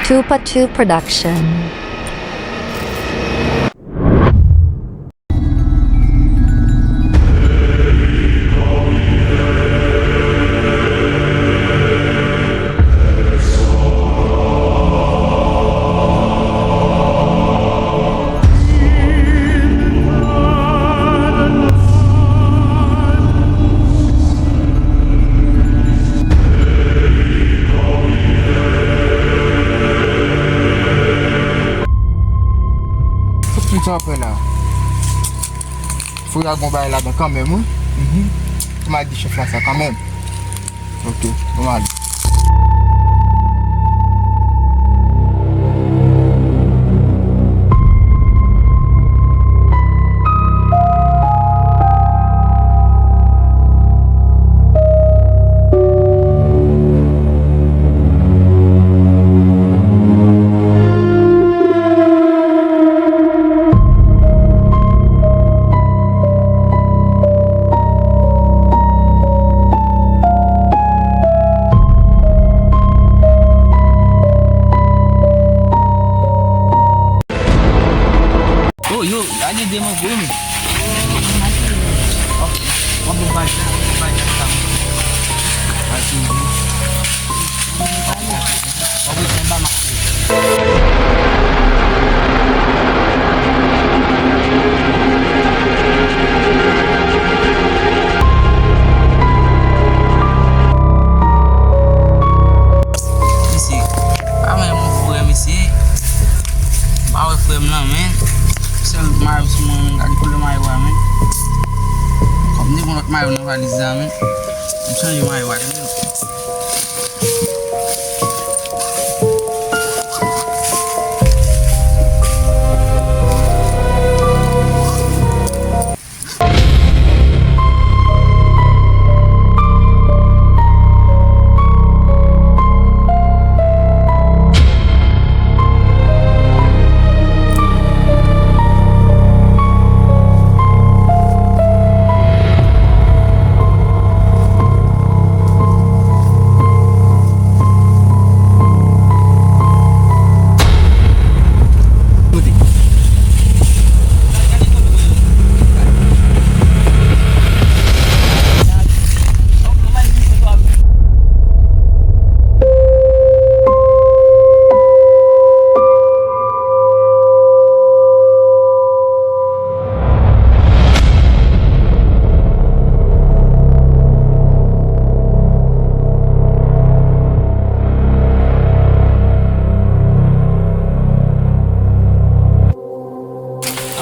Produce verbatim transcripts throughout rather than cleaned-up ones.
Tupa Two Production. Sa w ap fè la? Fò y a gon bagay ladan kanmenm, wi. Mhm. Fò m al di chèf la sa kanmenm. Ok, bon, m ale. Oh, yo, ale de mwen vre, men. Oh, mwen bon bagay, bon bagay sa. Mwen bezwen ba mache. Mesye, pa menm yon frè, mesye. Pa wè frè m nan, men. Sèl mayo sou mwen, men. Gade koulè mayo a, men. Kòm m te gen yon lòt mayo nan valiz la, men. M chanje mayo a, tande non.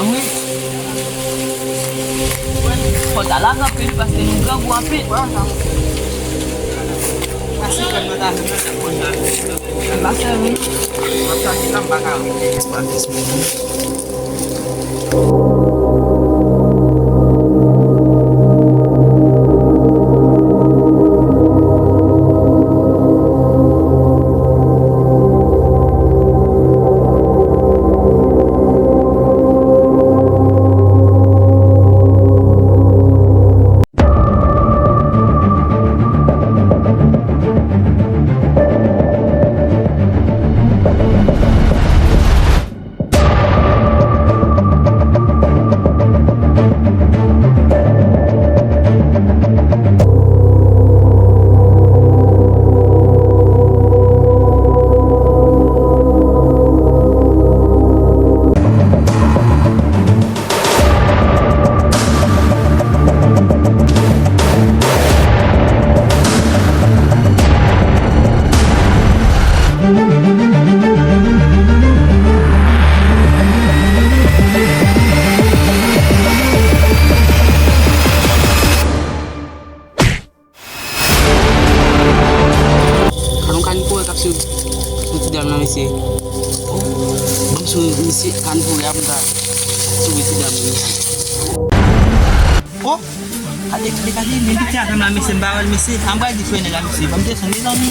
Anmwey. Fò ta lage anpil paske nou grangou anpil. Pase kòm nan ta vin nan se konsa. Pase vin. Mwen chache nan m pa ka wè. Espas, espas. Alon kanivore k ap sove ti dam nan, mesye. Ban m sove misye, kanivore a pou m ka sove ti dam nan, mesye. Oh! Gade, gade, gade, men piti a fè m la, mesye, m pa wè l, mesye. An m pral di frè nèg la, mesye. Ban m desann, mezanmi.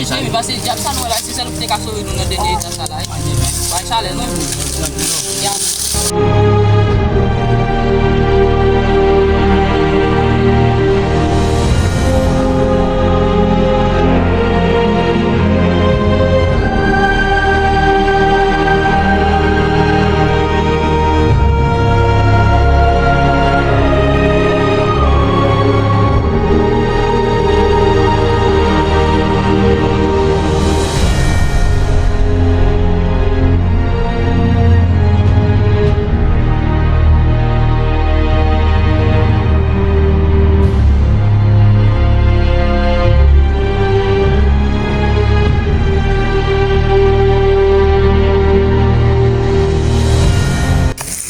Jezi, paske dyab sa nou wè la, se sèl ou ki te ka sove nou nan dènye eta sa la, wi. Pa chalè, non. Ya.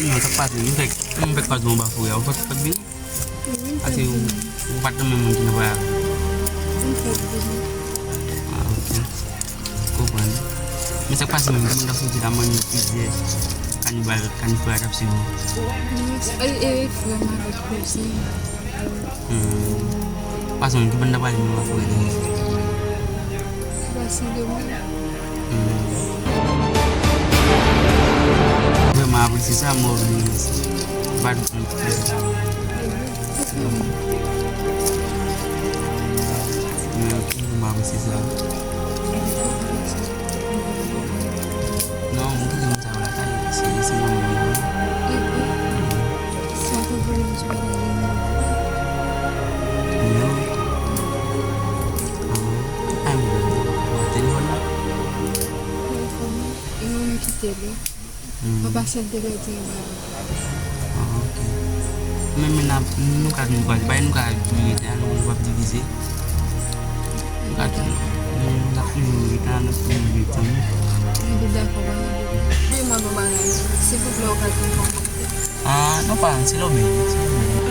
Sinon, sa k pase? M fèk, m fèk kwaze w anba forè a. Ou fèk, fèk vini? Wi, m fèk vini. Paske ou, ou pa t renmen moun ki nan vwayaj la? M fèk vini. Ah, ok. Konprann. Men sa k pase menm, ki moun k ap soti la, manyen plizyè kanibal, kanibal k ap swiv ou? Non, e, e, frè m avèk kouzen. Hmm. Pase menm, ki banda pale menm ap rele? Pase de moun. Hmm. Vrèman apresye sa, mwen vini isit. Pa de pwoblèm. Hmm, m apresye sa. Non, m kite moun sa yo lakay, se, se yon moun. Sa te vle di bagay yo. Non. Ah, ah, m wè telefòn nan. Telefòn nan. E mwen menm ki te li. Hmm. Mwen pase l te pèdi anba. Ah, ok. Men, men n ap, nou ka vin kwaze. Bay nou ka vin rete a, nou, nou p ap divize. Nou ka vin, nou, n ap vin rete a, n ap vin rete a, wi. Mwen te dakò, pa gen pwoblèm. Voye mwen yon bagay. Silvouplè, ou ka vin fè yon kòmantè. Ah, non, pa, se lòbèy, se lòbèy.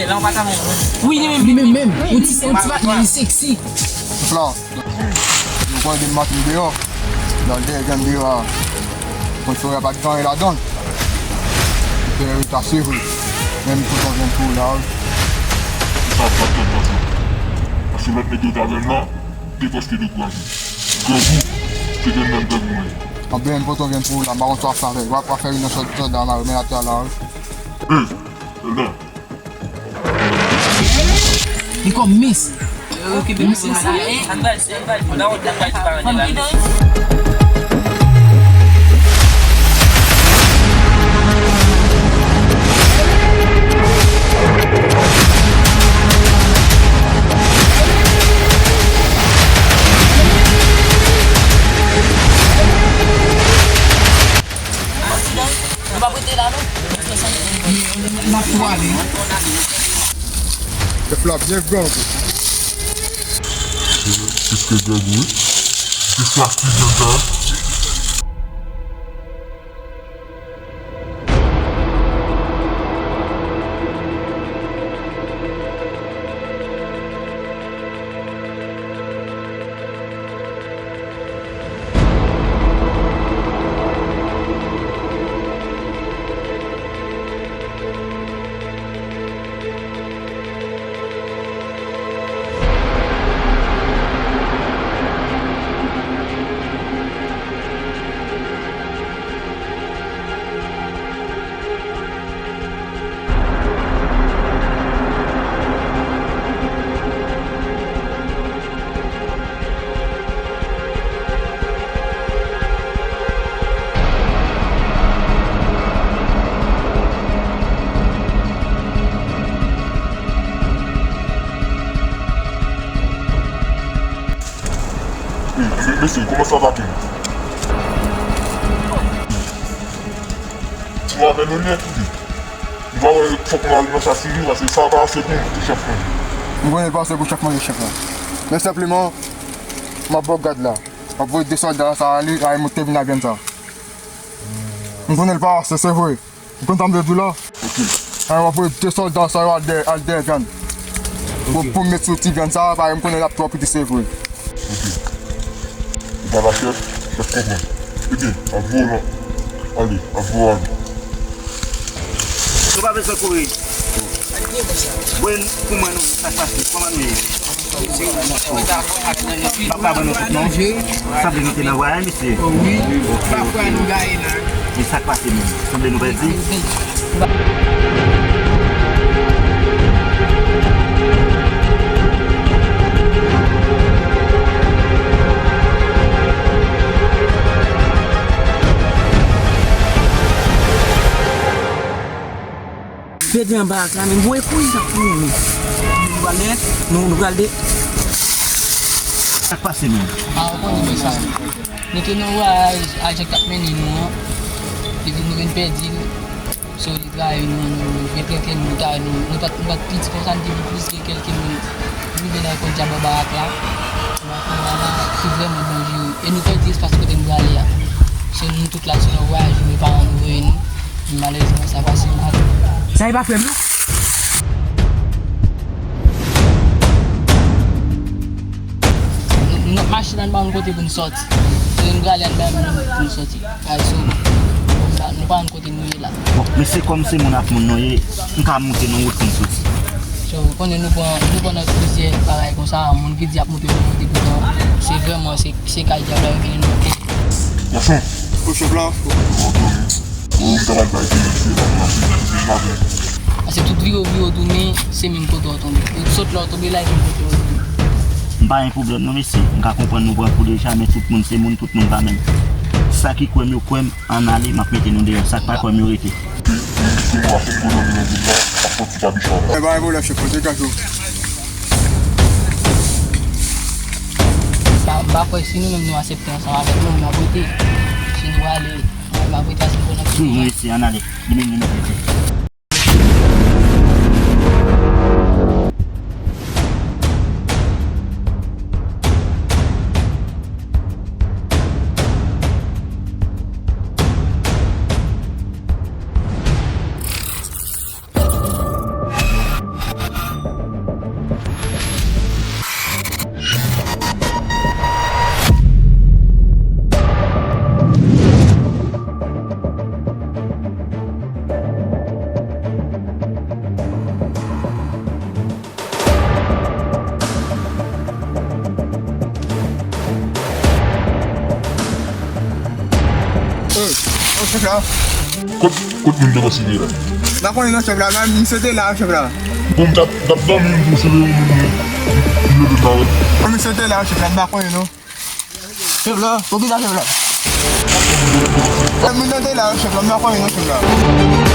Wi, li menm, li menm, menm. Yon ti, yon ti patnè, li seksi. Fla, nou konn de maten deyò. Nan dèyè janm deyò a. Konn fè pa t gen anyen ladan l. Fè reta se vre. Menm pou kontan vin pou la. Sa pa t kontan. Paske lòt nèg yo t avè m nan, te prèske dekouraje. Grangou, se te menm grangou mwen. Anben, m kontan vin pou la, m pa konn sa w ap fè avè l. W ap fè yon sòt sòt la, men atè la. Ey, Elda. Li kòm mis. Okipe misye sa. Ann pral, ann pral, ann pral di paran de la. Nou p ap rete la non. N ap tou ale. Pèp la byen grangou. Se, se trè grangou, wi. Se sa ki jan sa. Ey, mesye, kòman sa va, Ken? Ti mwen avè nou li, epi nou pa wè, fòk nou al nan sa sou nou, paske sa pa ase pou, pou chèf mwen. M konnen l pa ase pou chèf mwen, chèf la. Men senpleman, m ap ba w gad la. M ap voye de sòlda sa ale, ale monte vin avè m sa. M konnen l pa ase, se vre. Ou konn sa m vle di w la? Ok. Mwen voye de sòlda sa yo al dèyè, al dèyè vyann. Pou, pou m met sou ti vyann sa, paske m konnen l ap twò piti, se vre. Ok. Ou pa la chèf, chèf konprann. Ebyen, ap voye w nan. Ale, ap voye w ale. Nou pa bezwen kouri. Voye pou mwen nou, sa k pase, kòman nou ye? M ap ka ban nou tout non. Sanble nou te nan vwayaj, mesye. Wi, pafwa nou gaye la. E sa k pase menm? Sanble nou pèdi? Fede anba ak la, men voye kouri sa pou nou. Nou pral de, nou, nou pral de. Sa k pase menm? A, ou konnen sa. Nou te nan vwayaj, ajan k t ap mennen nou an. Epi nou vin pèdi l. So, li trayi nou, nou gen kèlke moun ta nou. Nou pa t, nou pa t piti konsa, nou te gen plis gen kèlke moun. Nou rive nan yon kòt djab anba ak la. Anba ak la, se vrèman danjere. E nou pèdi espas kote nou prale a. So, nou tout la sou yon vwayaj, nou paran nou voye nou. Malerezman, sa pase mal. Sa e pa frè m, non? Nou, nou nan machin, ann ba nou kote pou nou sòti. Se nou prale, ann ba nou pou nou sòti. Ay, so, nou pa, nou pa konn kote nou ye la. Bon, mesye, kòm se moun ak moun nou ye, m ka montre nou wout pou n soti. So, ou konnen nou pran, nou pran nan plizyè bagay konsa, moun ki di ap montre nou kote pou nou. Se vrèman, se, se kay dyab la yo mennen nou. Gason. Ou chèf la? Ou ta pral bay ti mesye la pou mache, pou mache. Paske tout vire w vire w tounen, se menm kote w tonbe. Ou sot la w tonbe la, e menm kote w tonbe. M pa gen pwoblèm non, mesye. M ka konprann nou pran kou deja, men tout moun se moun, tout moun pa menm. Sa ki kwè m yo kwè m, ann ale, m ap mete nou deyò. Sa k pa kwè m yo rete. Pou nou ap fè ekonomi nan vil la, ap sòti kabichon la. E pa gen pwoblèm, chèf, degaje w. M pa, m pa kwè si nou menm nou aksepte ansanm avèk nou, nou ap rete. Si nou ale, nou ap rete, se pou nou. Sou nou rete, ann ale. Li menm li mèt rete. Kot, kot moun te pase li la? M pa konnen non, chèf la, men misye te la, chèf la. Bon, m t ap, t ap dòmi, m sove yon moun, m leve m pa wè. Bon, misye te la, chèf la, m pa konnen non. Chèf la, poukisa chèf la? Moun nan te la, chèf la, m pa konnen non, chèf la.